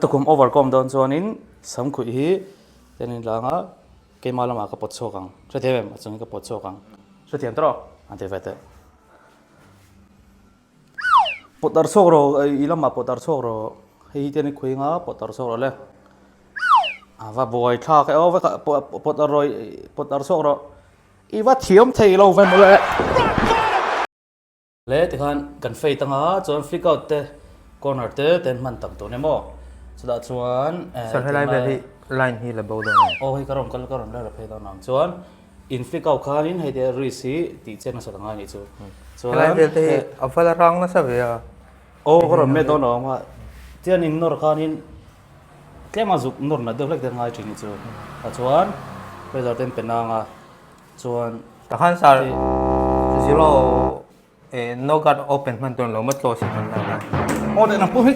tukhum over kawm dawn chuanin samkhuih hi ten in lang a, keima lamah ka pawt chhuak ang. Hrethiam em? A chungin ka pawt chhuak ang. Hrethiam tawh rawh? An ti ve teh. Pawt dar chhuak rawh, i lamah pawt dar chhuak rawh. Hei hi ten i khuih anga pawt dar chhuak rawh le. A va buai thlak e aw, va pawt dar rawh, pawt dar chhuak rawh. I va thiam thei lo ve mawle. Le tikhan kan fade anga chuan flick out te corner te te an hman tam tur nia maw chutah chuan Sir helai vel hi line hi la bo dawn em? Aw hei ka rawn kal ka rawn la la phei dawn ang chuan in flick out khanin hei te wrist hi tih chet nasa ta ngai anih chu chuan Helai vel te hi a va la rang nasa ve a. Aw ka rawn met dawn lo ang a chuan in nawr khanin tlem a zuk nawr nat deuh hlek te ngai thin hi chu tah chuan pressure te an pe nang a. Chuan. Takhan sir zero eh no guard open hman tur lo ma close in hman lai lai. Aw leh nang pawh hi.